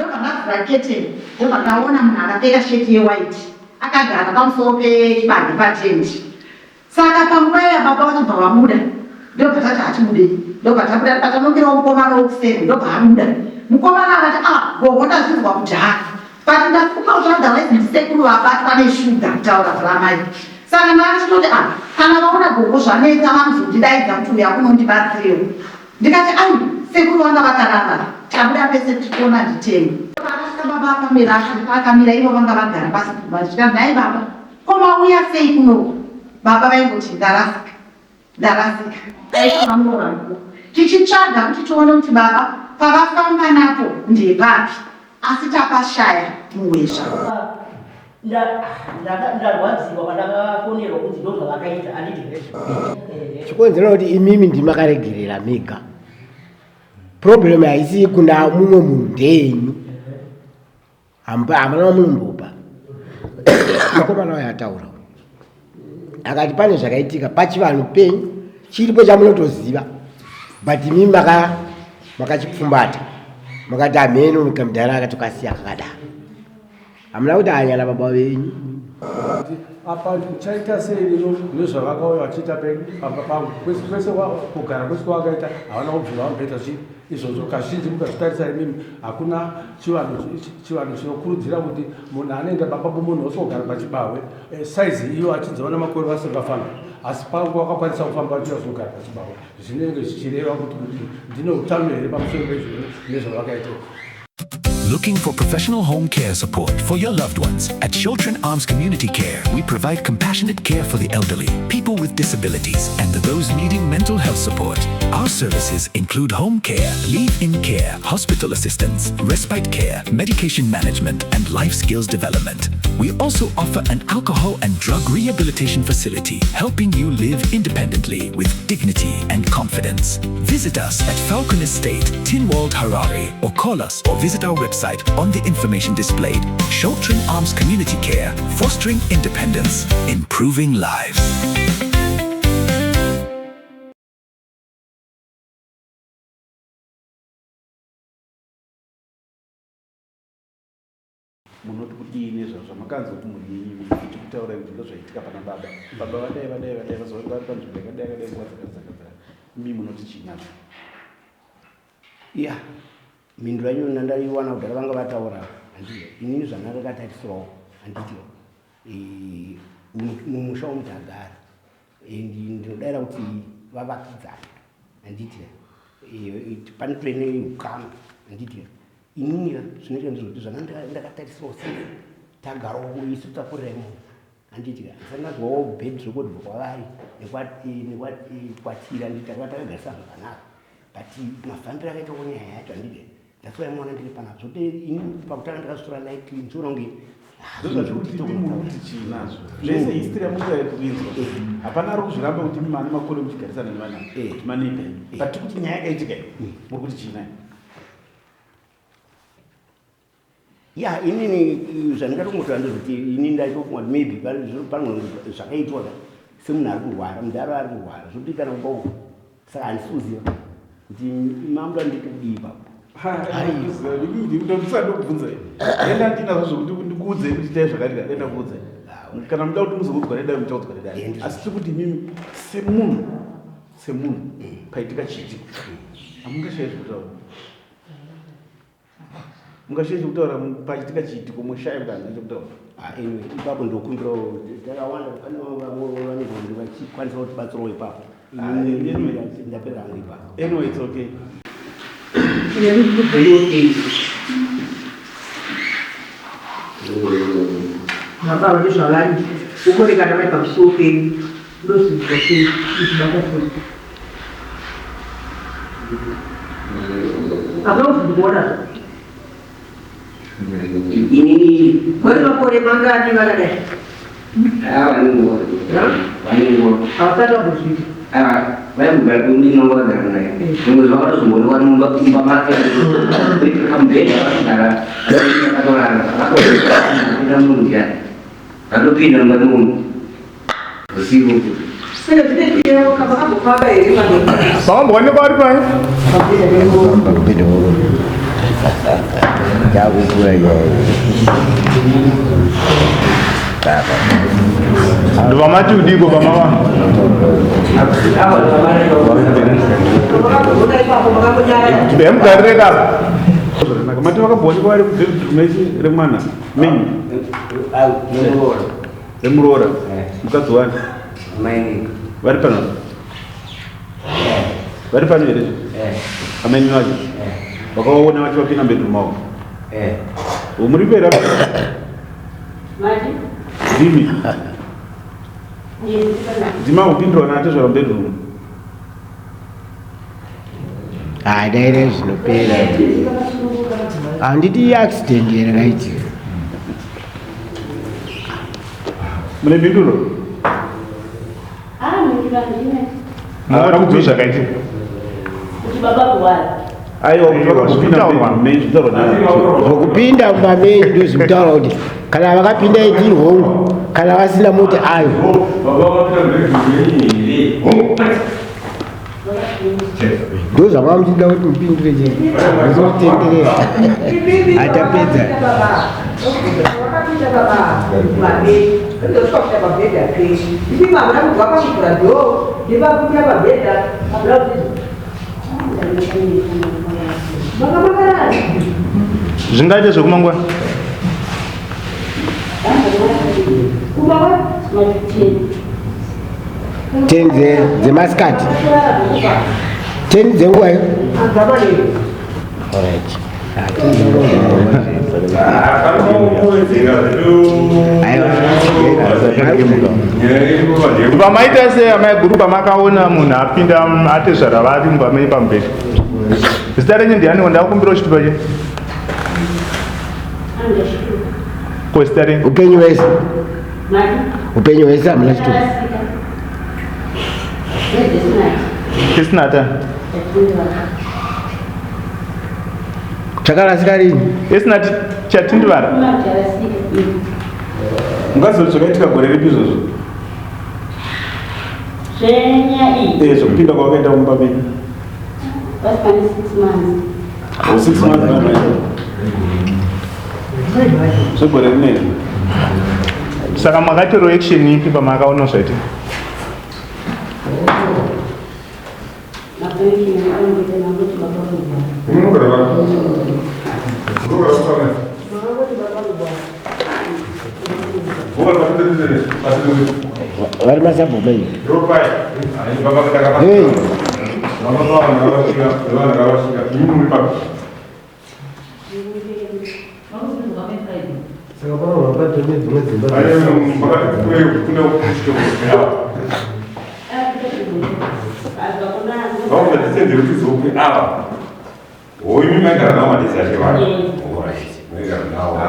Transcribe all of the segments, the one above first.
Ndobva ndavhura curtain ndobva ndaona munhu akapfeka shirt yewhite akagara pamusoro pechibage patent. Saka panguva iya baba vachibva vabuda ndobva tati hatibudei ndobva tabuda patanokirawo mukomana wekuseri ndobva abuda. Mukomana akati ah gogo ndazvinzwa kudhara but ndafunga kuti otherwise ndisekuru vabatwa neshuga kutaura zvaamai. Saka ndakachitoti ah kana vaona gogo zvanetsa vanozondidaidza kuti uya kuno ndibatsirewo. Ndikati ai sekuru vanga vakarara tabuda pese tichiona nditema. Paakasvika baba akamira akamira ivo vanga vagara pasi vachiti nhai baba ko mauya sei kunoku baba vaingoti ndarasika ndarasika. Aitova muroora mukuru tichitsvaga kuti tione kuti baba pavafamba napo ndepapi asi tapashaya muhwezva. Ndarwadziwa pandakafonerwa kunzi ndozvavakaita handiti. Chikonzero kuti imimi ndimakaregerera mega. Problem haisi kuna mumwe munhu ndeyenyu. Hamuna wamunombopa. Mukomana wayo ataura. Akati pane zvakaitika pachivanhu penyu chiripo chamunotoziva but imimi maka makachipfumbata makati hameno kamudhara akatokasiya kakadaro. Hamuna kuti hanya nababa venyu. Apa uchaita sei lino nezvavakauya vachiita pamba pangu kwese kwese kugara kwese kwavakaita havana kubvira vamboita chii izvozvo kazhinji mukazvitarisa imimi hakuna chivanhu chivanhu chinokurudzira kuti munhu anoenda pamba pomunhu osogara pachibahwe eh, saizi iyo achinzi vana makore vasingafambi asi pangu vakakwanisa kufamba vachiuya zogara pachibahwe zvinenge zvichireva kuti kuti ndine utano here pamusoro pezvinhu nezvavakaita. Looking for professional home care support for your loved ones? At Children Arms Community Care, we provide compassionate care for the elderly, people with disabilities, and those needing mental health support. Our services include home care, leave-in care, hospital assistance, respite care, medication management, and life skills development. We also offer an alcohol and drug rehabilitation facility, helping you live independently with dignity and confidence. Visit us at Falcon Estate, Tinwald, Harare, or call us or visit our website on the information displayed. Sheltering Arms Community Care, fostering independence, improving lives. Munoti kudii nezvazvo zvamakanzwa kumhuri yenyu imi ichikutaurai kuti ndozvaitika pana baba baba vadai vadai vadai vazovanikwa vari panzvimbo yakadai yakadai nguva dzakati dzakati dzakati imi munoti chii nazvo? Ya, mhinduro yacho ndandaiwana kudhara vanga vataura handiti inini zvandakatarisirawo handiti eh, mumusha umu tagara and ndinodaira kuti vavakidzana handiti eh, panotori neukama handiti Inini ka zvinoita ndezvekuti zvanga ndakatarisirawo since tagarawo isu takurira imomo handiti ka ndisati ndazwawo bad record kubva kwavari nekwakwatira handiti takanga takagarisana zvakanaka but mafambiro akaita kunyaya yacho handiti that's why maona ndiri panapa zvokuti ini pakutanga ndakazvitora lightly ndichiona kunge ndozvazvikuti chii nazvo zvese history yamukuda kuinzwa hapana ari kuzviramba kuti mane makore muchigarisana nevana kuti maneighbor but tikuti nyaya yakaitika iyi muri kuti chii nayo Ya inini zvandingatongotaura ndezvekuti ini ndaitofunga kuti maybe panogona zvakaitwa ka semunhu ari kurwara mudhara ari kurwara zvokuti kana kumba uko saka handisi kuziva kuti mamuda nditi kudii ipapo. Ndisandokubvunza enda ndinazvo zvekuti ndikuudzei kuti itai zvakati ka enda kuudzai kana muda kuti muzoudzwa nedai muchaudzwa nedai asi tiri kuti imimi semunhu semunhu paitika chiitiko hamungashayi zvekutaura Mungashaye chekutaura pachitika chiitiko moshaya kuti handina chekutaura. Ah, anyway, ipapo ndokumbirawo takawanda pane vamwe vanenge vachikwanisa kutibatsirawo ipapo. Ah, anyway. Ndapera hangu ipapo. Anyway, it's okay. Baba vane zvavari kukorekana vari pamusuwo penyu ndozvinzwa sei izvibata sei Hapana kuzvikuona Inini vari makore mangani vakadai? Vane nguva. Vane nguva. Havasati vambozviita. Vaimbogara kundinonga vagara naye. Rimwe zuva vakatozomboonekwa mumba mumba make pamubhedha vakagara akatorara. Akapinda munhu ndiyani? Akatopinda mumba imomo. Usiku. Vamboonekwa vari pai? Yakukura Ndovamati udiko pamava. Bemugarire ka. Zvakanaka. Mati vakabhuwa vari kubhedroom remwana menyu remuroora mukadzi wani vari pano vari pano here amaini vacho vakawaona vacho vapinda mubedroom mavo muri pera ndimi ndima kupindura natezvara mubedroom. Hadaire zvinopera. Handiti accident here yakaitika? Mune mhinduro? Munoda kubvunza zvakaitika. Aiwa, kuti vakapinda mubedroom menyu zvitaurwa nayo. Zvokupinda mumba menyu ndozvimutaura kuti kana vakapinda iti hongu, kana vasina moti ayo. Ndozvamava muchida kuti mupindure chete. Muzotenderera. Atapedza. Vakapinda baba mabhedha, ndosvika kuita pabhedha peshe. Imi hamuna kubva pakuvhura dhoo, ndepakupinda pabhedha, hamuna kuti manga makarara. Zvingaite zvekumangwana. Kumba 10 dzemasikati. 10 dzenguva iyo. Alright. Pamaita sei amai guru pamakaona munhu apinda atezvara vari mumba menyu pamubhedha? Zita renyu ndiani? Ndakumbira chitupa chenyu. Ko zita renyu? Upenyu hwese. Upenyu hwese hamuna chitupa. Isinata. Chakarasika rini? Isinati chatindivara. Mungaziva kuti zvakaitika gore ripi izvozvo? Zvenya iyi. Eh, zvekupinda kwavakaita mumba menyu. Pasi pane 6 months. Oh, 6 months mama. Zvegore rineri. Saka makatora action ipi pamakaona zvaitika? Vari masabhuku enyu. Hey. Saka pano vapate nedzimwe dzimba.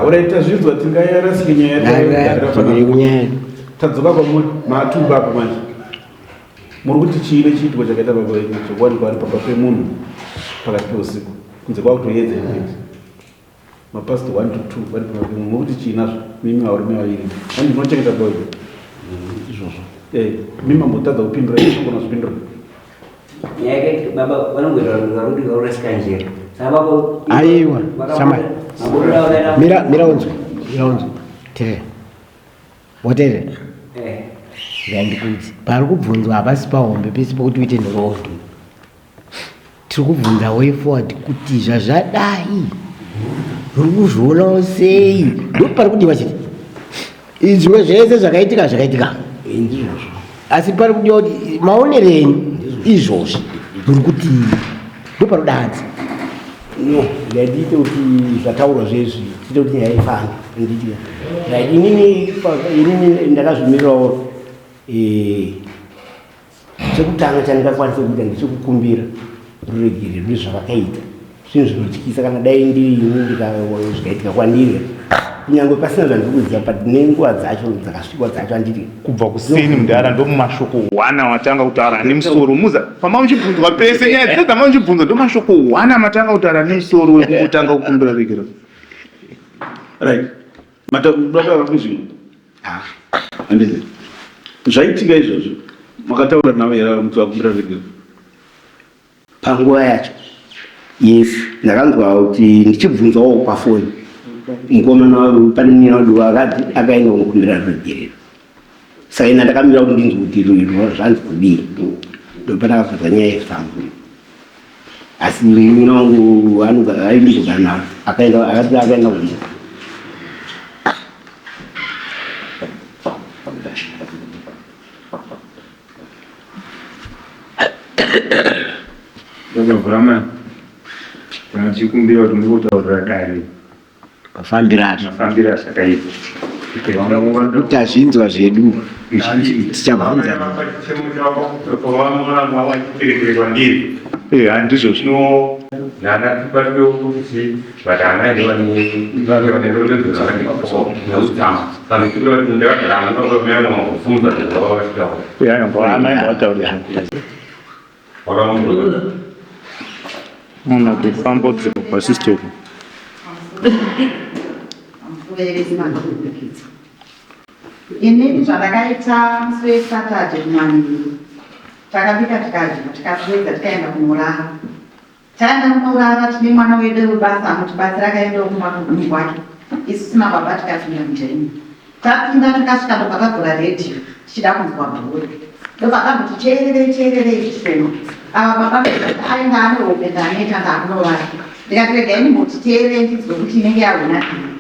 Uraita zvinzwa tingayarasike nyaya Kunyaya. Tadzoka kwamuri matumba apo manje. Muri kuti chii nechiitiko chakaita baba venyu chokuwanikwa vari pamba pemunhu pakati peusiku kunze kwakutoedza infact mapast 1 to 2 vari pamba pemunhu muri kuti chii nazvo mimi varume vaviri vanhu munochengeta baba venyu Izvozvo. Eh, mimi mambotadza kupindura inogona kuzvipindura. Nyaya yake baba vanongoita vanhu vari vakurasika njere. Saka baba Aiwa, shamai. Mabuda vakaenda Mira mira unzwe. Mira unzwe. Tere. Wotere. Eh. Ngandikudzi. Pari kubvunzwa hapasi pahombe pese pokuti uite nhoroondo. Tiri kubvunza way forward kuti zvazvadai. Muri kuzvionawo sei? Ndopari kudiwa chete. Izvi zvimwe zvese zvakaitika zvakaitika. Ndizvozvo. Asi pari kudiwa kuti maonero enyu izvozvi muri kuti ndopanodanza. No, ngatiite kuti zvataurwa zvezvi tiite kuti nyaya ifambe. Nditi right inini inini ndakazvimirirawo chekutanga chandingakwanisa kuita ndechekukumbira ruregerero nezvavakaita. Zvinhu zvinotyisa kana dai ndiri ini zvikaitika kwandiri kunyange pasina zvandiri kuziva but nenguva dzacho dzakasvikwa dzacho handiti Kubva kuseni mudhara ndomumashoko hwana watanga kutaura nemusoro muza pama muchibvunzwa pese nyaya dzese dzama muchibvunzwa ndomashoko hwana matanga kutaura nemusoro wekungotanga kukumbira regero. Right. Mataura kuzvinhu. Handiti. Zvaitika izvozvo makataura navo here muti vakumbira regero? Panguva yacho yes. Ndakanzwa kuti ndichibvunzawo pafoni mukomana pane munin'ina wedu akati akaenda kunokumbira ruregerero. Saka ina ndakamira kuti ndinzwe kuti zvanzi kudii, ndopandakazonzwa nyaya yefamba. Asi munin'ina wangu aindogara navo akaenda akati akaenda kumba. Ndakavhura kana tichikumbira kuti murikutaurira dare mafambiro azvo mafambiro azvakaita. Kuti tazvinzwa zvedu tichabvunza. Eh, handizvo zvino nana tibatwe kuti but ana ende vane rondedzo neudzama saka ndikumbira kuti ndakagara anofunza zvavavasvikawo. Amai Wakamumbura. Ona kufamba kudzika pasystem. Inini zvandakaita musi weSaturday kumanheru, takabika tikadya, tikapedza tikaenda kunorara. Taenda kunorara tine mwana wedu webasa anotibatsira, akaendawo kumba kumunhu kwake. Isu sina baba tikapinda mudining. Tapinda takasvika, ndobva tavhura redhiyo tichida kunzwa bhora. Ndobva tamboti teererei teererei zvishoma. Ava baba ainge ane hope, ndaneta, ndakunorara. Ndikati regai ndimboti teererei ndinzwe kuti inenge yahona ii.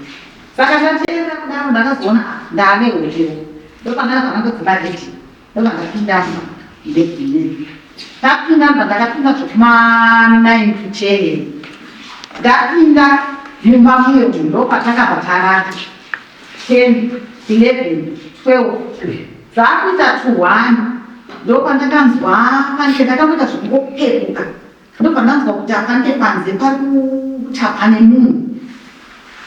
Saka tateerera kudaro ndakazoona, ah, ndaane hopewo. Ndopandakabva ndangodzima redhiyo, ndobva ndapinda mubedroom. Tapinda, ndobva ndakapinda zvekuma 9 to 10. Ndapinda mumba muyo ndopatakabva tarara 10, 11, 12, zvakuita to 1, ndopandakanzwa panike ndakamboita zvekungopepuka. Ndobva ndanzwa kuti apanike panze pari kutapa nemunhu.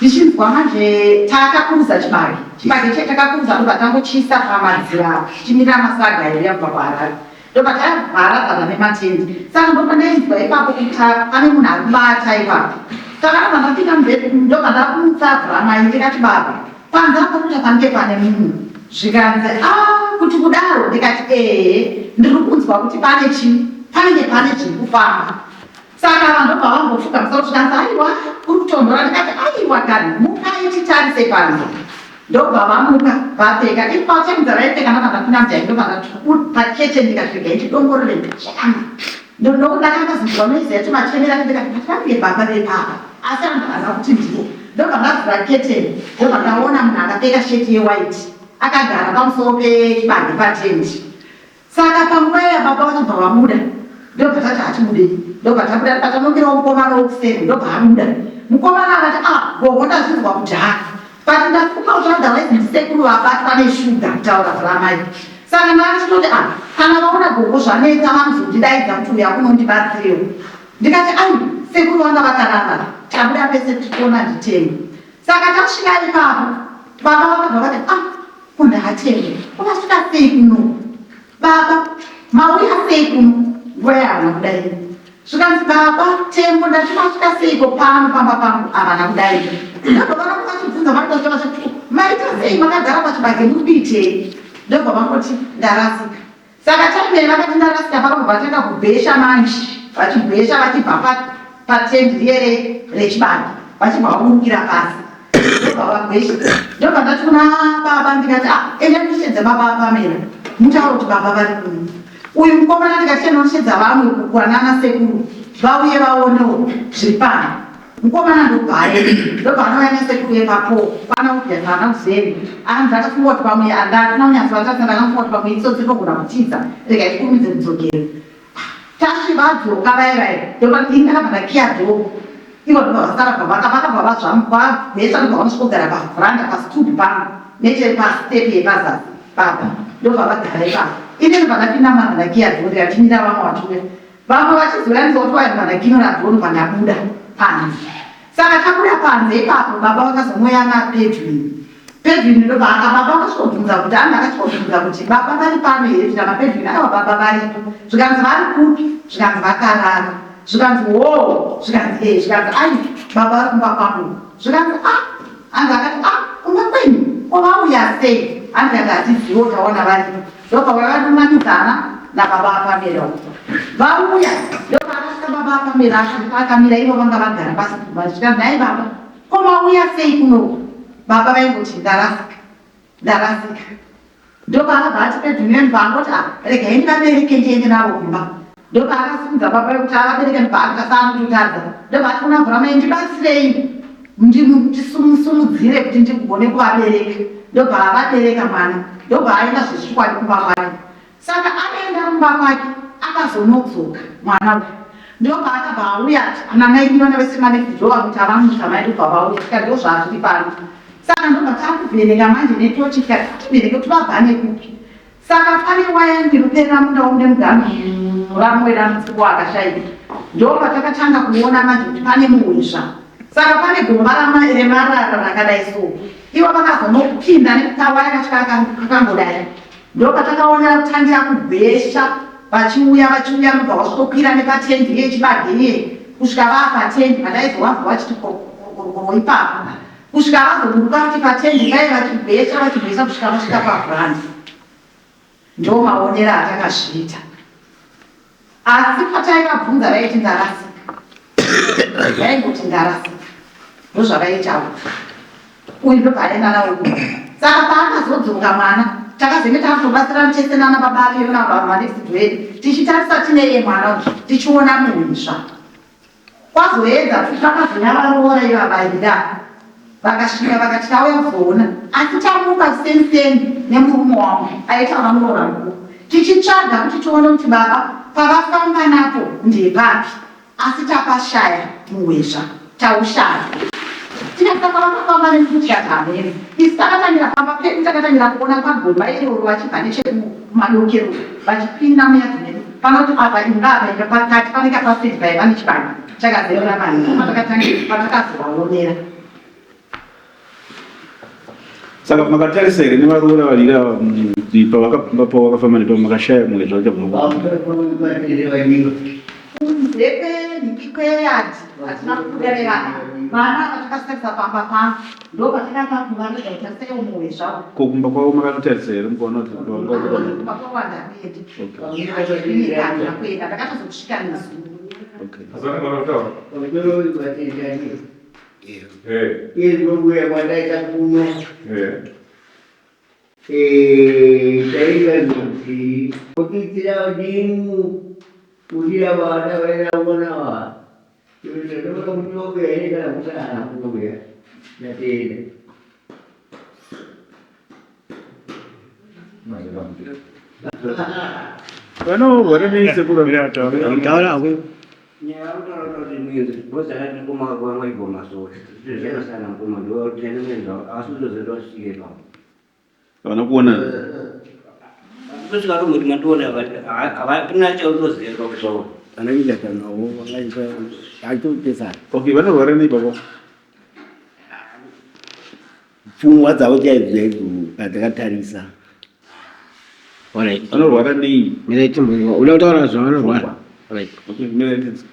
Ndichinzwa manje takakuruza chibage, chibage che takakuruza, ndobva tangochiisa pamadziro apo tichimirira masaga edu yabva kuHarare, ndobva tavharavhara nematendi. Saka ndobva ndainzwa ipapo kuti pane munhu ari kubata ipapo. Saka ndobva ndapinda mubedroom, ndobva ndamutsa vhuramai, ndikati, "Baba, panze apa kuita pange pane munhu." Zvikanzi, "A, kuti kudaro?" Ndikati, "Ehe, ndiri kunzwa kuti pane chii, panenge pane zviri kufamba." Saka vandobva vambofuka musoro, zvikanzi, "Aiwa, kuri kutonhora." Ndikati, "Aiwa kani, mukai titarise panze." Ndobva vamuka vapfeka, ipachemudza vaipfeka. Ndobva ndapinda mujai, ndobva ndapakete, ndikati, "Regai ndidongorere mbichana." Ndakangazonzwa noise yacho, machemera. Ndikati, "Pativange baba vepapa," asi anhu haana kuti ndivo. Ndobva ndavhura keteni, ndobva ndaona munhu akapfeka sheti yewhite akagara pamusoro pechibage patendi. Saka panguva iya baba vachibva vabuda, ndobva tati hatibudei, ndobva tabuda. Patanokirawo mukomana wokuseri, ndobva abuda mukomana akati, "Ah, gogo, ndazvinzwa kudhara, but ndafunga kuti otherwise ndisekuru vabatwa neshuga kutaura zvaramai." Saka ndakachitoti, "Ah, kana vaona gogo zvanetsa vanozondidaidza kuti uya kunondibatsirewo." Ndikati, "Ai, sekuru vanga vakarara." Tabuda pese tichiona nditemo. Saka tasvika ipapo, baba vakabva vati, "Ah, ko ndaatemo, kwavasvika sei kuno? Baba, mauya sei kuno?" Nguva yahavana kudai. Zvikanzi, "Baba Tembo, ndati masvika seiko pano pamba pangu?" Havana kudai. Ndobva vanonga vachibvunza varikosvika vachiti, "Maita sei makagara pachibage, muri kuitei?" Ndobva vangoti, "Ndarasika." Saka taimei vakati ndarasika, vakabva vatanga kubhesha manje, vachibhesha vachibva patendi riye rechibage, vachibva vaburukira pasi, ndobva vagwesha. Ndobva ndati kuna baba, ndikati, "Ah, enda ndinoshedza baba Pamela, mutaura kuti baba vari kuno." Uyu mukomana ndikati, "Enda vamwe kwanana sekuru vauye vaonewo zviri pano." Mukomana ndobva aenda, ndobva anouya nesekuru yepapo kwana ubvesa ana kuzeri. Anzi akafunga kuti pamwe andasina kunyatsovatarisa, ndakafunga kuti pamwe itsotsi rinogona kutiza, regai tikurumidze kudzokera. Tasvi vadzoka vaya vaya, ndopa ini ndakabva ndakiya door, ivo ndobva vasara, bva vakabva vazvagwesha, ndobva vanosvikogara pavhuranda pastubu pangu nechepastep yepazasi papa, ndobva vagara ipapo. Ini ndobva ndapinda mwana, ndakiya door, ndikatimira vamwe vachiuya, vamwe vachizoyanisa kuti waya ndakinora door, ndobva ndabuda panze. Saka tabuda panze ipapo, baba vakazonouya napedwin. Pedwin ndobva baba vakasvikobvunza kuti, anhu akasvikobvunza kuti, "Baba vari pano here?" Zvika mapedwin, "Aiwa, baba varipo." Zvikanzi, "Vari kupi?" Zvikanzi, "Vakarara." Zvikanzi, "Wo?" Zvikanzi, "E." Zvikanzi, "Ai, baba vari kumba kwangu." Zvikanzi, "A." Anzi akati, "A, kumba kwenyu, ko vauya sei?" Anzi ati, "Hatizivo, taona varipo." Ndobva vakadumanidzana. nababa aPamela uko. Vauya ndopaakasvika baba aPamela akamira ivo vanga vagara pasi vachita nhai baba ko mauya sei kunoku baba vaingoti ndarasika ndarasika Ndopaakabva ati pedyo ndobva angoti ah regai ndivabereke ndiende navo kumba. Ndopaakasimudza baba vekuti avabereke ndobva akuita seanototadza. Ndobva ati kuna Vhuramai ndibatsirei ndisumudzire kuti ndigone kuvabereka. Ndobva avabereka mwana ndobva aenda zvechikwadi kumba kwake. Saka aenda kumba kwake akazonodzoka mwana uyu ndopaakabva auya ati ana mai vana vese manext door vakuti avamutsa mai ndobva vauya tikati ndozvazviri pano. Saka ndobva takuvheneka manje netochi tikati tivheneke kuti vabva nekupi. Saka pane waya yangu inoperera munda wangu nemuganhu muramu wedambudziko akashaika. Ndopatakatanga kuona manje kuti pane muhwezva. Saka pane gomba remarara rakadai so. Ivo vakazonopinda nekukawaya kacho kakangodai. Ndopatakaonera kutangira kugwesha vachiuya vachiuya ndobva vasvikokwira nepatendi iye chibage iye kusvika vaapatendi pataizovanzwa vachiti korokoro ipapo. Kusvika vazoburuka futi patendi paye vachigwesha vachigwesha kusvika vasvika pabrand. Ndomaonera atakazviita. Asi pataivabvunza vaiti ndarasika. Vaingoti ndarasika. Ndozvavaitaura. Uyu ndobva aenda nawo kumba. Saka paakazodzoka mwana takazenge takutobatsirana tese nana baba ake nababa next door edu tichitarisa tine iye mwana uyu tichiona muhwisva. Kwazoedza futi vakazouya varoora ivava ida vakasvika vakati tauya kuzoona asi tamuka kuseni nemurume wangu aitaura muroora mukuru tichitsvaga kuti tione kuti baba pavafamba napo ndepapi asi tapashaya muhwezva taushaya tikasaka vakafamba nekuti tikati isu takatangira pamba pedu takatangira kuona pagomba iroro vachibva nechekumadokero vachipinda muyadhi medu panoti apa imba apa imba pakati panenge pastage paiva nechibani chakazerera vanhu patakazovaonera. Saka makatarisa here nevaroora vaviri ava kuti pavakabva pavo vakafamba nepa makashaya mumwe zvavachabva Kunze kwenhiki kweyadhi hatina kubuda nevana. Vana ava takatarisa pamba pangu ndopatakatanga kuvaredza kuti tarisaiwo muhwe zvavo. Ko kumba kwavo makanotarisa here mukaona kuti vanga Kumba kwavo handina kuenda. Ini handina kuenda ndakatozosvika nezuro. Iye kwandaita kuno taita kuti kuitira dimu kudira vana vainaonawa ndinoda kunyoka here kana kusana kunyoka ndatenda. Vanorwara nei sekuru? Taura. Nyaya kutaura kuti muenzi because akati mukoma wako wamwaibva masowe zvinosana mukoma ndoene muenzi asi utozoenda usvike ipapo. Havana kuona. Kusvika tomboti mandiona havapina chautoziva pakusaona. Vanoita navo vangaita achitopesana. Okay, vanorwara nei baba? Pfungwa dzavo chaidzo chaidzo patakatarisa. Vanorwara nei? Mirai timbonzwa. Uda kutaura zvavanorwara? Alright. Okay, mirai tinzwe.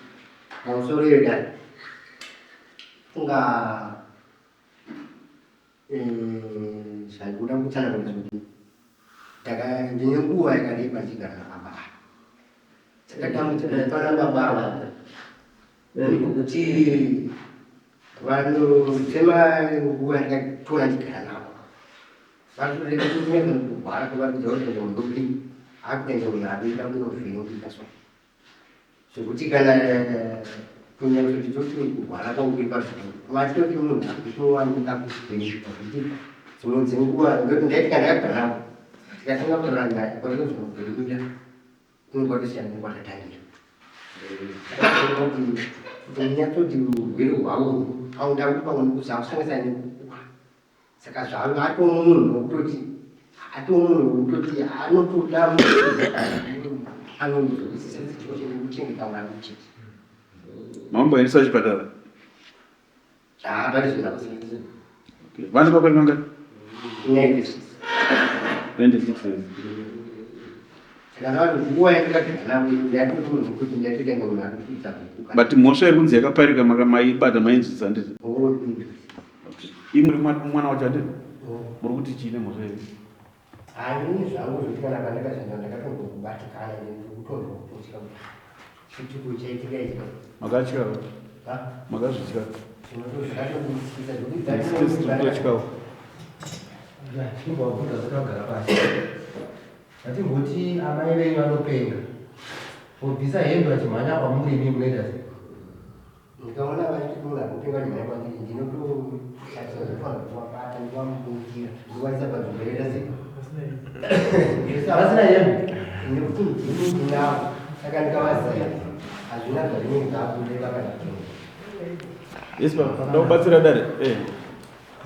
Pamusoro yedare funga zvandikuda kutsanangura kuti ndine nguva yakareba ndichigara nababa ava. Saka dambudziko pana baba ava ndekuti vanotsema nguva yandakatora ndigara navo. Vanotoreva kuti kunyange kurwara kwevari kuita kuti munhu akuenda munhu akuenda kunovhiringika so. Zvekuti kana kunyange kuti toti kurwara kwangu kuri pazviri vatoti munhu akutowanika kuvhiringika zvekuti dzimwe dzenguva ndoti ndaiti kana ndakagara navo tikatanga kutaura naye kwatinozovhiringa kunenge kwatosiyana nekwatatangira. Kuti munyatsoti urwere hwavo auda kuti pamwe nekuzakusanganisa nekukura. Saka zvavo atoo munhu wekutoti atoo munhu wekutoti anotoda munhu anonzwisisa situation yekuchengeta mwana mucheche. Mamboendesa kuchipatara? Hapana zvina. Okay. Vana makore mangani? 96. 96 years. Saka vanhu nguva yandakagara navo ndakatoti munhu wekuti ndatoita kunge munhu ari kuita kukuka. But mhosva iri kunzi yakaparika maibata mainzwisa handiti? Imwe mwana wacho handiti? Muri kuti chii nemhosva iyi? Haini zvangu zvekuti kana pandakazvinzwa ndakatombokubatikana ndikutonzwa kutotya kuti chituko chaitika ichi. Makatya? Ha? Makazvitya? Zvakatondityiza zvekuti Totyawo. Chimbobvunza zvakagara pasi. Ngatimboti amai venyu vanopenga. Vobvisa hembe vachimhanya kwamuri imi munoita sei? Ndikaona vachiti munhu akupenga vachimhanya kwandiri ndinototarisa zvofanira kuvabata ndovamubudira ndovaisa panzvimbo yoita sei? Vasina hembe? Nekuti ndini ndinavo saka ndikavasiya hazvina zvazvinenge zvakureva kana chinhu. Yes baba, ndakubatsira dare. Eh.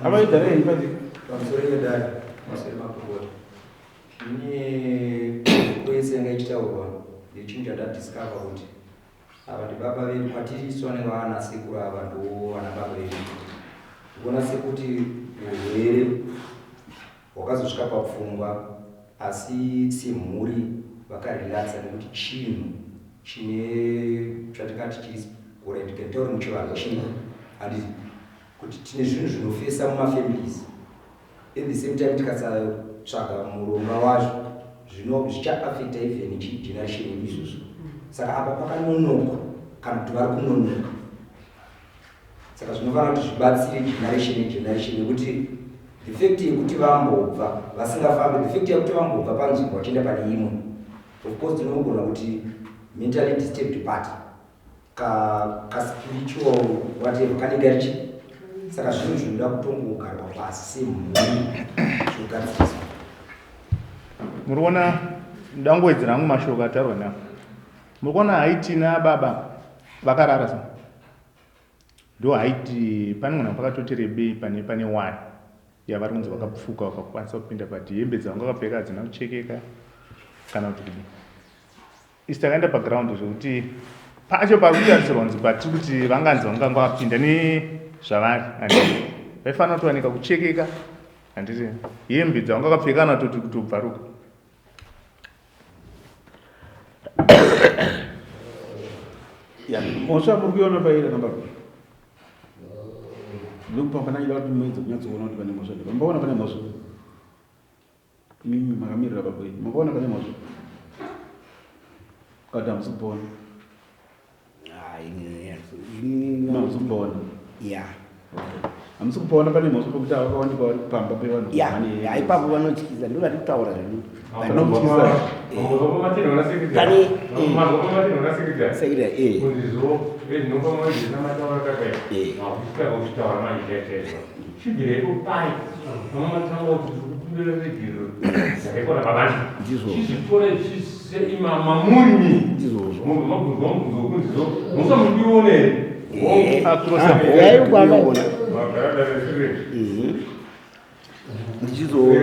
Amai dare henyu pati. Pamusoro pedare, pamusoro pemakurukota. Ini kwese yanga ichitaurwa ndechinhu chandadiscover kuti ava ndibaba vedu kwatiri isu vanenge vana sekuru ava ndo vana baba vedu. Ndikuona sekuti urwere hwakazosvika papfungwa asi semhuri vakarelaxa nekuti chinhu chine chatingati chiri alright nditaure muchivanhu chii handiti kuti tine zvinhu zvinofesa mumafamilies at the same time tikasatsvaga muronga wazvo zvino zvichaaffecta even chigeneration yedu izvozvo saka apa pakanonokwa kana kuti vari kunonoka saka zvinofanira kuti zvibatsire generation negeneration nekuti the fact yekuti vambobva vasingafambi the fact yekuti vambobva panzvimbo vachienda pane imwe of course tinogona kuti mentally disturbed part ka, ka spiritual whatever kanenge kari chii saka zvinhu zvinoda kutongogarwa pasi semhuri zvogadziriswa. Muri kuona ndangowedzera hangu mashoko ataurwa nawo. Muri kuona haiti nababa vakarara so. Ndo haiti panogona pakatoti rebei pane pane waya yavari kunzi vakapfuka vakakwanisa kupinda but hembe dzavanga vakapfeka hadzina kuchekeka kana kuti kudii. Isu takaenda paground zvekuti pacho pari kutarisirwa kunzi patiri kuti vanganzi vanganga vapinda nezvavari handiti vaifanira kutowanika kuchekeka handiti hembe dzavanga vakapfeka kana kutoti kutobvaruka. Ya, mhosva muri kuiona pairi namba ndokupamba ndaida kuti muedze kunyatsoona kuti pane mhosva ndipambaona pane mhosva. Mimi makamirira baba wenyu makaona pane mhosva kana hamusi kupona? Hamusi kupona? Ya, hamusi kupona pane mhosva pekuti avakawanikwa vari pamba pevanhu. Ya, ipapo vanotyisa, ndo vari kutaura zvedu.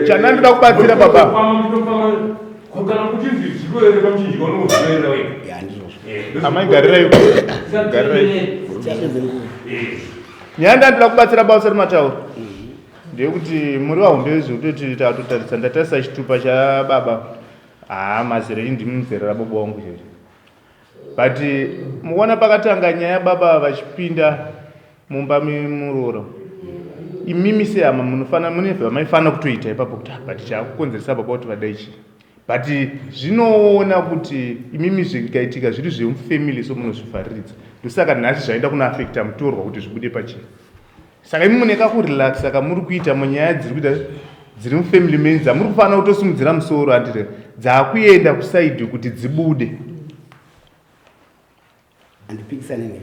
Chana ndoda kubatsira baba. Amai garirai garirai. Nyaya ndandoda kubatsira baba usati mataura ndeyekuti muri vahombe zvekutoti tatotarisa ndatarisa chitupa chababa haa mazera ini ndimi muzera rababa wangu chete but mukuona pakatanga nyaya baba vachipinda mumba memuroora imimi sehama munofana mune zvamaifanira kutoita ipapo kuti ah, but chakukonzeresa baba kuti vadai chii but zvinoona kuti imimi zvikaitika zviri zvemufamily so munozvivhariridza ndosaka nhasi zvaenda kunoafecta mutorwa kuti zvibude pachena saka imi mune kakurelaxa kamuri kuita munyaya dziri kuita dziri mufamily menyu dzamuri kufanira kutosimudzira musoro handiti dzakuenda kusaidi kuti dzibude. Handipikisane nemi.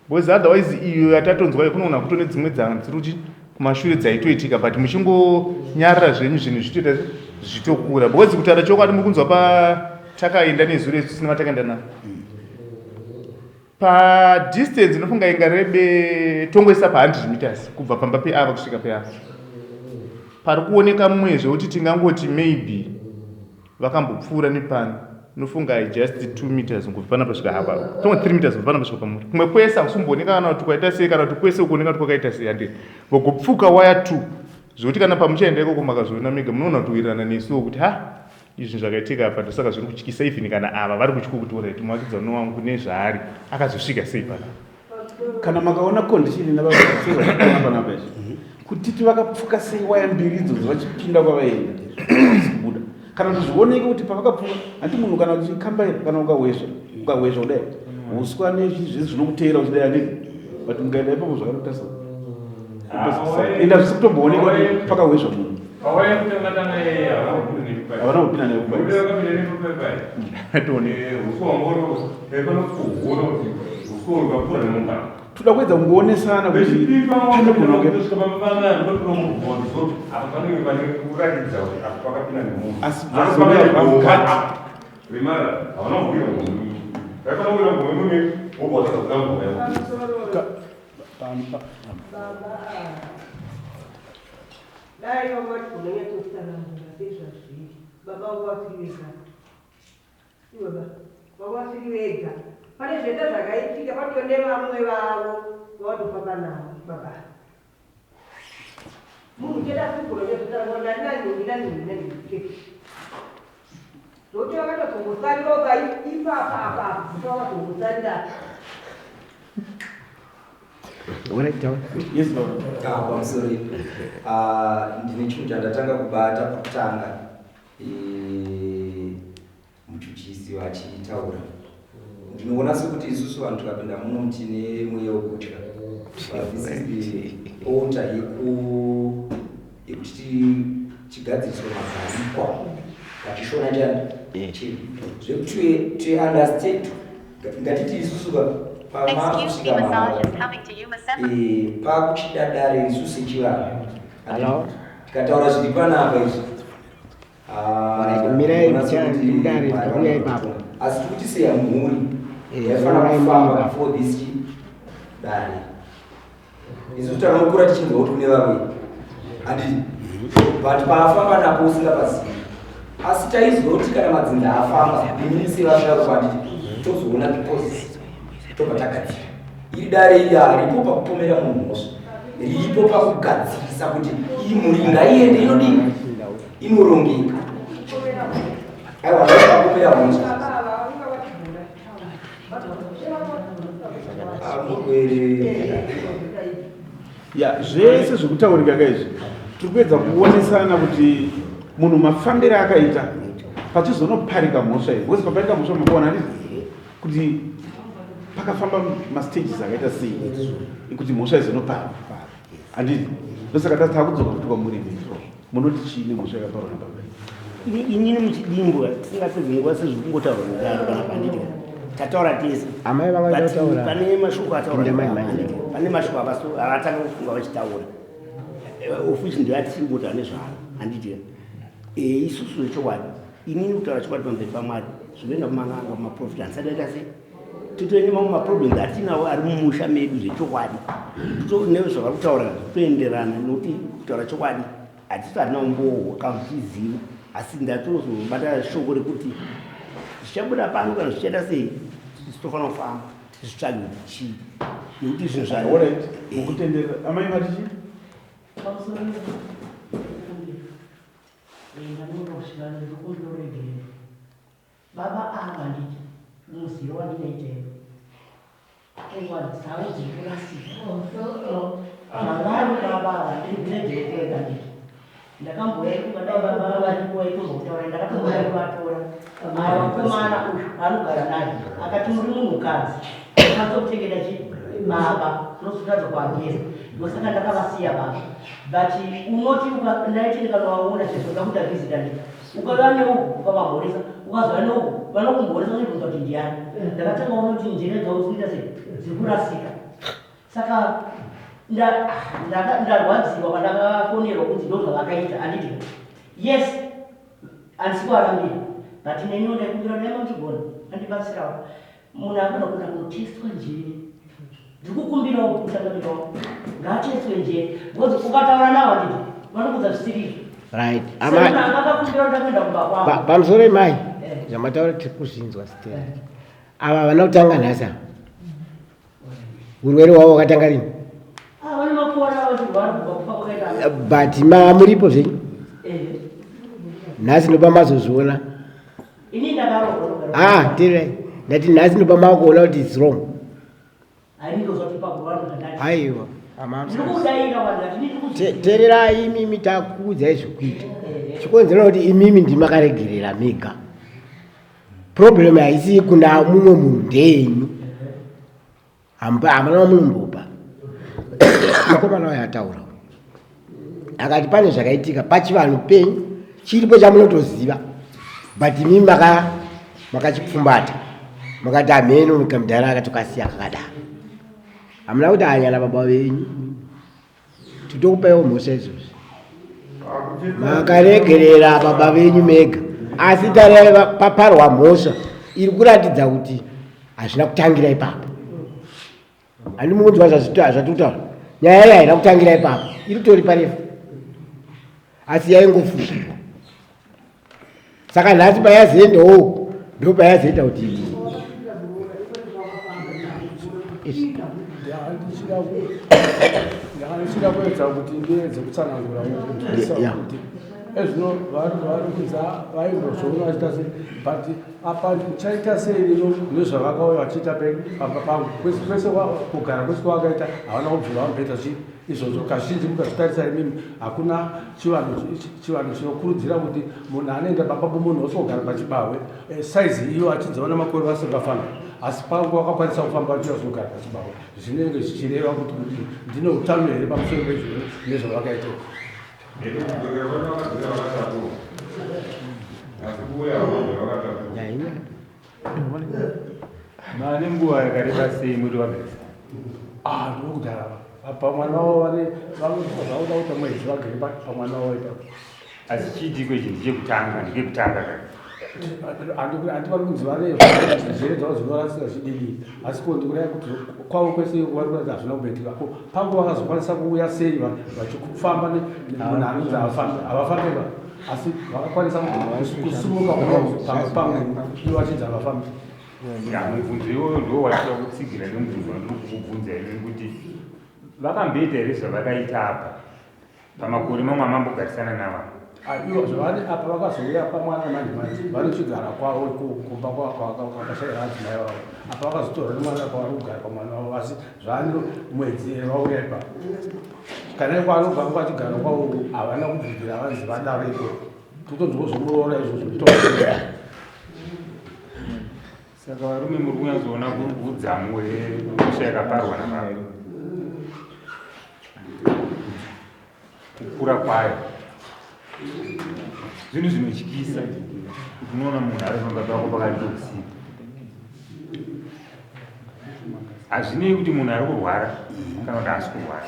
Because otherwise iyo yatatonzwa iyo kunoona kutone dzimwe dziri kuti kumashure dzaitoitika but muchingonyarara zvenyu zvinhu zvitoita zvitokura because kutaura chokwadi muri kunzwa patakaenda nezuro isu tisina matakaenda navo padistance inofunga ingarebe tongoisa pa 100 meters kubva pamba peava kusvika peava pari kuoneka mumwe zvekuti tingangoti maybe vakambopfuura nepano nofunga i just 2 meters kubva panapa svika hapa tongo 3 meters kubva panapa svika pamuri kumwe kwese hakusumbooneka kana kuti kwaita sei kana kuti kwese ukuoneka kuti kwakaita sei handi vogopfuka waya 2 zvekuti kana pamuchaenda ikoko makazoona mega munoona kuti wirirana nesuwo kuti ha izvi zvakaitika apa ndosaka zviri kutyisa even kana ava vari kutya kuti orit muvakidzani wangu nezvaari akazosvika sei pana Kana makaona condition ina baba panapa izvi. Kutiti vakapfuka sei waya mbiri idzodzo vachipinda kwavaienda kubuda kana kuti zvioneke kuti pavakapfuka hanti munhu kana uchikambaira kana ukahwesva ukahwesva kudai uswa nezvii zvese zvinokuteera uchidai handiti but mukaenda ipapo zvakatotarisa ende hazvisi kutombooneka kuti pakahwesva munhu havana kupinda nekupa toda kuedza kungoonesana kuti panogona kunge asi Dai vangati kunonyatsotsanangura sezvazviri baba vangu vasiri vega iwe ba vanga vasiri vega pane zvese zvakaitika patove nevamwe vavo vavatofamba navo baba munhu chete asiri kunonyatsotsanangura ndani nanhingi nanhingi nanhingi chete zvokuti vakatozongosarirawo ka ipapa apa vakazongosarira Pamusoro ah, ndine chinhu chandatanga kubata pakutanga eh, muchuchisi vachitaura ndinoona sekuti isusu vanhu tikapinda muno tine mweya wekutya But this is the altar yeku yekuti tigadziriswe magarikwa pachishona chani chedu zvekuti to understand ngatiti isusu pamakusvika mahara eh, pakuchida dare isu sechivanhu tikataura zviri panapa izvi ah, mirai mudare ndauya ipapo asi tikuti seya mhuri eh, yaifanira kufamba before this dare isu tanokura tichinzwa kuti kune vamwe handiti but paafamba napo usingapazivi asi taiziva kuti kana madzinza afamba inini sevasharuka handiti tozoona because tobva tagadzira iri dare iri haripo pakupomera munhu mhosva riripo pakugadzirisa kuti iyi mhuri ngaiende inodii inorongeka aiwa pakupomera mhosva Ya, zvese zvekutaurika ka izvi tiri kuedza kuonesana kuti munhu mafambiro akaita pachizonoparika mhosva iyi because paparika mhosva makaona handiti kuti pakafamba mastages akaita sei kuti mhosva izonopara handiti ndosaka tati takudzoka kuti kwamuri munoti chii nemhosva yakaparwa nababa inini muchidimbu tisingapedzi nguva sezviri kungotaurwa nedaro kana panditi tataura tese amai vangataura pane mashoko ataura pane mashoko avatanga kufunga vachitaura eh, of which ndiyo atisiri kungotaura nezvaro handiti eh, isusu zvechokwadi inini kutaura chokwadi pamberi pamwari zvinoenda kuman'anga kumaprofita handisati aita sei titoende mamwe maproblems atinawo ari mumusha medu zvechokwadi nezvavari kutaura zvitoenderana nokuti kutaura chokwadi hatisi hatina umbowo kana tichiziva asi ndatozobata shoko rekuti zvichabuda pano kana zvichaita sei titofanira kufamba tizvitsvage kuti chii nekuti zvinhu zvamukutenderera amai vati chii Baba ava handiti muzivo wandinoiteo pfungwa dzavo dziri kurasika zvavari baba ava ndiri kunedzekeka nditi ndakambouya kungadai baba varipo vaitombotaura ndakatombouya kuvatora mara mukomana uyu anogara naye akati muri munhukadzi unatsa kuchengeta chi baba unozotadza kuageza ndosaka ndakavasiya baba but unoti ndaiti ndikanovaona sezvo ndakuita vhizita nditi ukauya neuku ukavamhoresa ukazouya neuku vanokumhoresa unibvunza kuti ndiani ndakatanga ona kuti njere dzavo dzinoita sei dziri kurasika saka ndarwadziwa pandakafonerwa kunzi ndo zvavakaita handiti yes handisi kuvarambira but neniwo ndaikumbira dai mamuchigona andibatsirawo munhu akada kuenda kunotestwa njere ndiri kukumbirawo mutangamiri wangu ngaatestwe njere because ukataura nawo handiti vanokuudza zvisiri izvo right semunhu anga akakumbira kuti akuenda kumba kwangu pamusoro imai eh. zvamataura tiri kuzvinzwa stera eh. ava havana kutanga nhasi ava urwere hwavo hwakatanga rini ah, vane makore avachirwara kubva kufa kwakaita but mamuripo zvenyu eh. nhasi ndopamazozviona Ini ndakaroorwa. Ah, teererai. Ndati nhasi ndopamakuona kuti it's wrong. Hayi ndozvati pakurwara ndakati. Aiwa. Ndikudaira vanhu ati ndikuziva. Tererai imimi takuudzai zvekuita. Chikonzero kuti imimi ndimi makaregerera mega. Problem haisi kuna mumwe munhu ndeyenyu. Hamuna wamunombopa. Mukomana wayo ataura. Akati pane zvakaitika pachivanhu penyu chiripo chamunotoziva but imimi maka makachipfumbata makati hameno kamudhara akatokasiya kakadaro. Hamuna kuti hanya nababa venyu. Titokupaiwo mhosva izvozvi. Makaregerera baba venyu mega. Asi tareva paparwa mhosva iri kuratidza kuti hazvina kutangira ipapo. Handi mukunzwa zvatiri kutaura. Nyaya iyi haina kutangira ipapo. Iri kutori parefu. Asi yaingofukirwa. Saka nhasi payazoendawo ndo payazoita kuti Ndichida kuedza kuti ndiedze kutsanangura kuti ezvino vari kunza vaimbozoona vachiita sei but apa chaita sei lino nezvavakauya vachiita pamba pangu kwese kwese kugara kwese kwavakaita havana kubvira vamboita chii izvozvo kazhinji mukazvitarisa imimi hakuna chivanhu chinokurudzira kuti munhu anoenda pamba pomunhu osogara pachibahwe eh, saizi iyo achinzi vana makore vasingafambi asi pangu vakakwanisa kufamba vachiyazogara pachibahwe zvinenge zvichireva kuti kuti ndine utano here pamusoro pezvino nezvavakaita. Mane nguva yakareba sei muri vagarisa? Ah, ndokudhara pamwana wavo vane vanoda kuita mwedzi vagere pamwana wavo ipapo. Asi chiitiko ichi ndechekutanga, ndekekutanga ka. Handi vari kunzi vane njere dzavo dzinorasika zvididi asi ko ndikureva kuti kwavo kwese vari kuratidza hazvina kumboitika ko pangu vakazokwanisa kuuya sei vachifamba munhu anonzi havafambi va asi vakakwanisa kusimuka kuuya pamwe ivo vachinzi havafambi. Ya, mubvunzo iwoyo ndiwo watinoda kutsigira nemubvunzo wandiri kukubvunza ini kuti vakamboita here zvavakaita apa pamakore mamwe amambogarisana navo? Ivo zvavari apa vakazouya pamwana manje manje vanochigara kwavo kumba kwakashaira adzimai vavo apa vakazotorwa nemwana kwavari kugara pamwana wavo asi zvaani mwedzi vauya ipapo kana ikwaanobva kwachigara kwavo havana kubvunzira vanzi vadaro ikoko totonzwa zvomuroora izvozvo. Saka varume muri kunyatsoona udzamu hwemhosva yakaparwa nababa kukura kwayo zvinhu zvinotyisa kuti unoona munhu ari pamba pako pakati peusiku hazvinei kuti munhu ari kurwara kana kuti haasi kurwara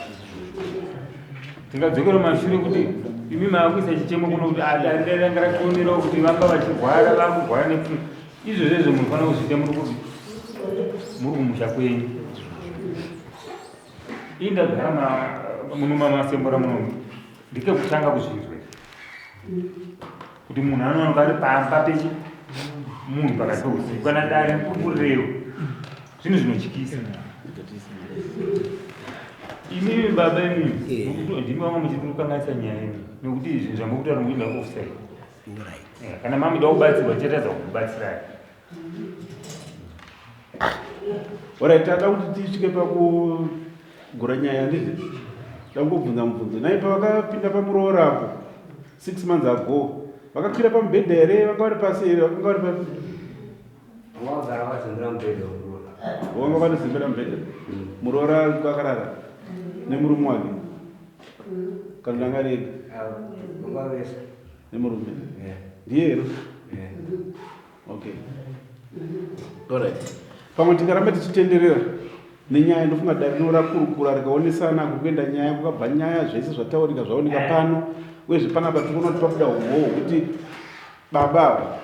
tingadzokera mashure kuti imi maakuisa chichemo kuno kuti adaranga rationerawo kuti vanga vachirwara vakurwara nepfungwa izvozvo izvo munofanira kuzviita muri kupi muri kumusha kwenyu ii ndagara muno mamasembora muno ndikekutanga kuzvinzwa kuti munhu anowanikwa ari pamba pechi munhu pakati peusiku kana dare mupupurirewo zvinhu zvinotyisa imimi baba imimi ndimi vamwe muchiri kukanganisa nyaya imi nekuti zvinhu zvamukutaura mukuenda offside. Kana mamuda kubatsirwa tichatadza kukubatsirai. Orit tada kuti tisvike pakugura nyaya handiti ndangobvunza mubvunzo nai pavakapinda pamuroora apo six months ago vakakwira pamubhedha here vanga vari pasi here vakanga vari papi Wagara wakazembera mubhedha wemuroora. Wanga vakazembera mubhedha muroora akarara nemurume wake kana ndanga ari ega Vanga vese. Nemurume ndiye here? Okay, alright, pamwe tingaramba tichitenderera nenyaya ndofunga dare rino rakurukura rikaonesana kuri kuenda nyaya kukabva nyaya zvese zvataurika zvaoneka pano uyezve panapa tikuona kuti pabuda umbowo hwekuti baba ava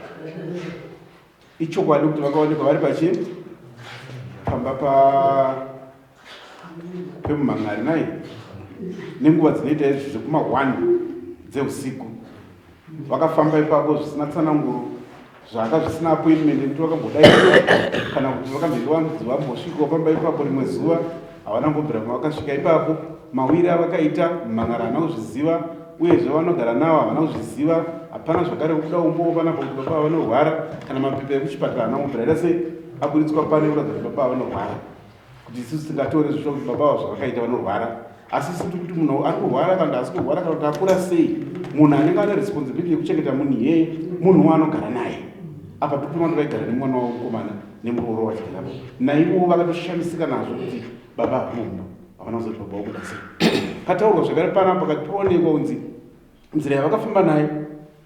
ichokwadi kuti vakaonekwa vari pachi pamba pa pemumhan'ari nai nenguva dzinoita izvi zvekuma 1 dzeusiku vakafamba ipapo zvisina tsananguro zvanga zvisina appointment yekuti vakambodaidzwa kana kuti vakambenge vanzi vambosvikawo pamba ipapo rimwe zuva havana kumbobvira pavakasvika ipapo mawiri avakaita mumhan'ari haana kuzviziva uyezve vanogara navo havana kuzviziva hapana zvakare kubuda umbowo panapa kuti baba vanorwara kana mapepa ekuchipatara haana kumbobvira aita sei aburitswa pane kuratidza kuti baba vanorwara kuti isusu tingatore zvishuwa kuti baba ava zvavakaita vanorwara. Asi isu tiri kuti munhu ari kurwara kana kuti haasi kurwara kana kuti akura sei, munhu anenge ane responsibility yekuchengeta munhu iyeye munhu waanogara naye. Apa tiri kuona kuti vaigara nemwana wavo mukomana nemuroora wachigara po. Naivowo vakatoshamisika nazvo kuti baba havana havana kuzoti baba vakuda sei. Pataurwa zvakare panapa pakati paonekwa kunzi nzira yavakafamba nayo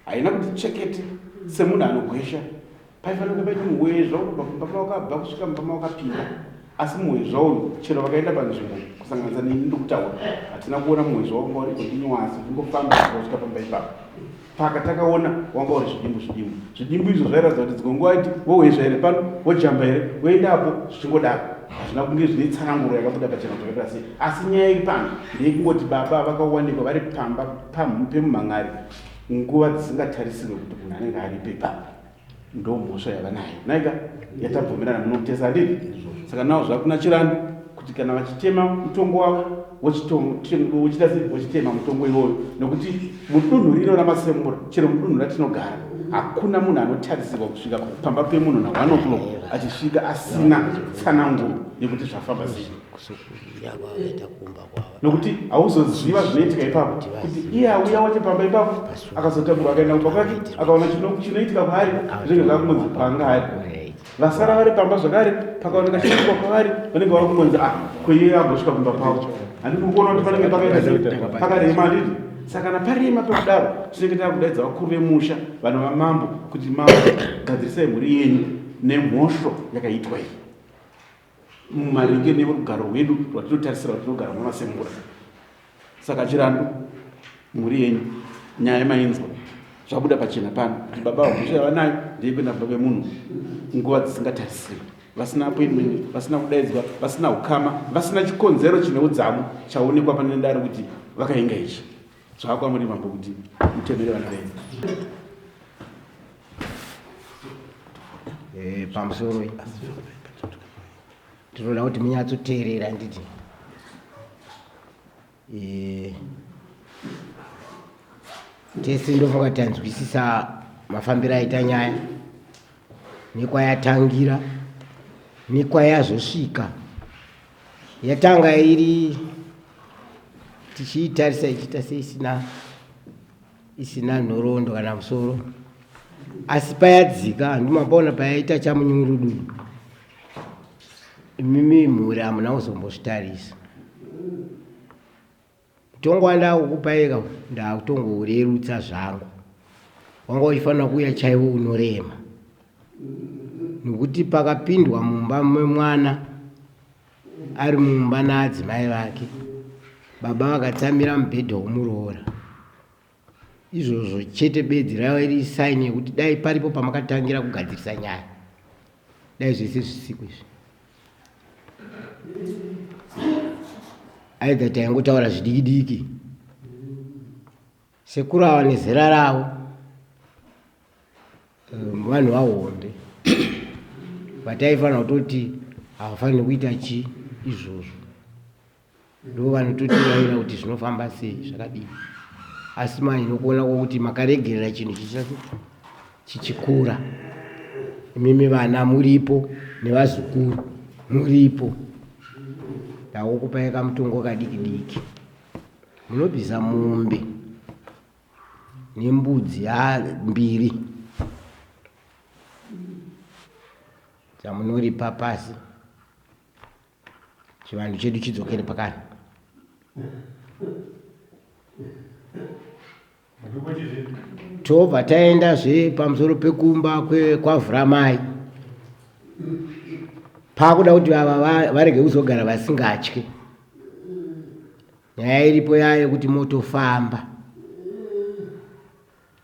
haina kuti tsvekete semunhu anogwesha. Paifanira kunge paine muhwezva unobva kumba mawakabva kusvika mumba mawakapinda. Asi muhwezva uyu chero vakaenda panzvimbo kusanganisa neni ndikutaura hatina kuona muhwezva wanga uri continuous uchingofamba kusvika pamba ipapo. Paka takaona wanga uri zvidimbu zvidimbu. Zvidimbu izvo zvairatidza kuti dzimwe nguva aiti wohwezva here pano wojamba here woenda apo zvichingodaro. Hazvina kunge zvine tsananguro yakabuda pachena kuti zvakaita sei. Asi nyaya iri pano ndeyekungoti baba vakawanikwa vari pamba pemumhan'ari nguva dzisingatarisirwe kuti munhu anenge aripo ipapo. Ndomhosva yavanayo naika yatabvumirana munotesa handiti? Saka nawo zvakuna Chirandu kuti kana vachitema mutongo wavo vochita sei vochitema mutongo iwoyo nokuti mudunhu rino raMasemura chero mudunhu ratinogara hakuna munhu anotarisirwa kusvika pamba pemunhu na 1 o'clock achisvika asina tsananguro yekuti zvafamba sei. Nokuti hauzoziva zvinoitika ipapo kuti iye auya wacho pamba ipapo akazotakurwa akaenda kumba kwake akaona chinoitika kwaari zvinenge zvakungonzi panga ari vasara vari pamba zvakare pakaoneka chinoitika kwavari vanenge vava kungonzi ah ko iye ambosvika kumba pavo handiti muri kuona kuti panenge pakaita pakarema handiti saka kana parema pekudaro tinenge takudaidza vakuru vemusha vanhu vamambo kuti mambo gadzirisai mhuri yenyu nemhosvo yakaitwa iyi mumaringe nerugaro rwedu rwatinotarisira kuti tinogara mumasemura. Saka Chirandu, mhuri yenyu nyaya mainzwa zvabuda pachena pano kuti baba mhosva yavanayo ndeyekuenda kumba kwemunhu nguva dzisingatarisirwi, vasina appointment, vasina kudaidzwa, vasina ukama, vasina chikonzero chine udzamu chaonekwa pane dare kuti vakainga ichi. Zvakwamuri mambo kuti mutemere vana venyu. Pamusoro tinoda kuti munyatsoteerera nditi tese ndofunga tanzwisisa mafambiro aita nyaya nekwayatangira nekwayazosvika. Yatanga iri tichiitarisa ichiita seisina isina nhoroondo kana musoro, asi payadzika handimamboona payaita chamunyurududu. Imimi mhuri hamuna kuzombozvitarisa. Mutongo wandakukupai ka ndakutongourerutsa zvangu, wanga uchifanira kuuya chaiwo unorema, nokuti pakapindwa mumba memwana ari mumba naadzimai vake, baba vakatsamira mubhedha womuroora. Izvozvo chete bedzi raiva iri saini yekuti dai paripo pamakatangira kugadzirisa nyaya, dai zvese zvisiko izvi. Aidha taingotaura zvidiki diki, sekuru ava nezera ravo vanhu vahombe vataifanira kutoti havafaniri kuita chi izvozvo, ndo vanototirayira kuti zvinofamba sei zvakadii. Asi manje nokuona kwokuti makaregerera chinhu chichikura, imimi vana muripo nevazukuru muripo, ndakukupai kamutongo kadiki diki, munobvisa mombe nembudzi mbiri dzamunoripa pasi, chivanhu chedu chidzokere pakare. Tobva taendazve pamusoro pekumba kwavhuramai, pakuda kuti ava varege kuzogara vasingatye. Nyaya iripo yayo yekuti motofamba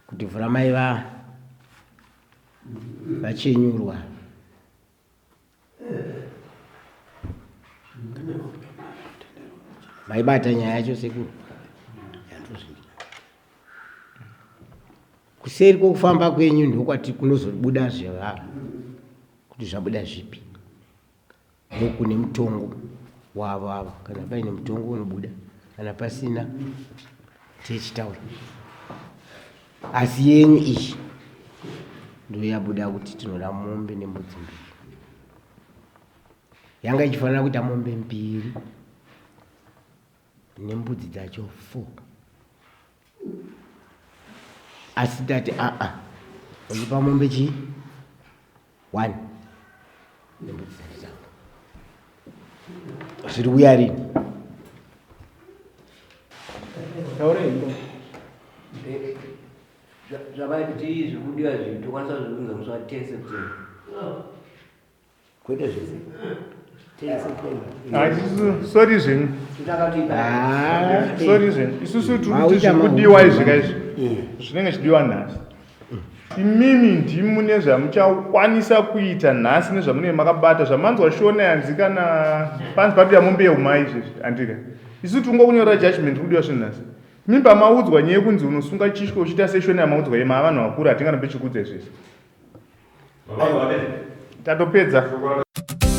kuti vhuramai vachenyurwa. Maibata nyaya yacho sekuru. Kuseri kwokufamba kwenyu ndokwati kunozobuda zvevava kuti zvabuda zvipi. Ndokune mutongo wavo ava, kana paine mutongo unobuda, kana pasina tichitaura. Asi yenyu iyi ndoyabuda kuti tinoda mombe nembudzi mbiri. Yanga ichifanira kuita mombe mbiri. Nembudzi dzacho 4. Asi ndati aa uchipa mombe chii? 1 nembudzi dzacho dzangu. Zviri kuya rini? Zvavaiti zvikudiwa zvinhu tokwanisa kuzviunza musi wa 10 September. Kwete zvese. 10 September. Ah, isusu sorry zvenyu. Ah. Sorry zvenyu. Isusu tiri kuti zvikudiwa izvi ka izvi. Zvinenge zvichidiwa nhasi. Imimi ndimi mune zvamuchakwanisa kuita nhasi nezvamunenge makabata zvamanzwa shona yanzi kana panzi papi yamombe yeumai izvezvi andika. Isu tingokunyorera judgment kudiwa zvinhu nhasi. Imi pamaudzwa nyaya yekunzi unosunga chishwe uchiita seshona yamaudzwa yema vanhu vakuru hatingarambe tichikuudza izvezvi. Tatopedza.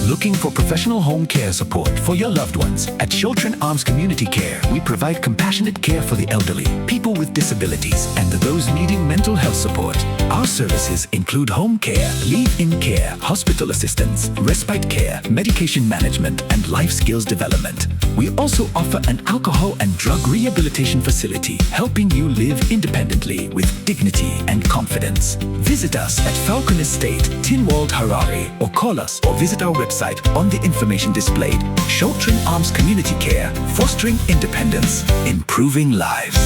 Looking for professional home care support for your loved ones? At Children Arms Community Care, we provide compassionate care for the elderly, people with disabilities, and those needing mental health support. Our services include home care, live-in care, hospital assistance, respite care, medication management, and life skills development. We also offer an alcohol and drug rehabilitation facility, helping you live independently with dignity and confidence. Visit us at Falcon Estate, Tinwald, Harare, or call us or visit our website on the information displayed. Sheltering Arms Community Care, fostering independence, improving lives.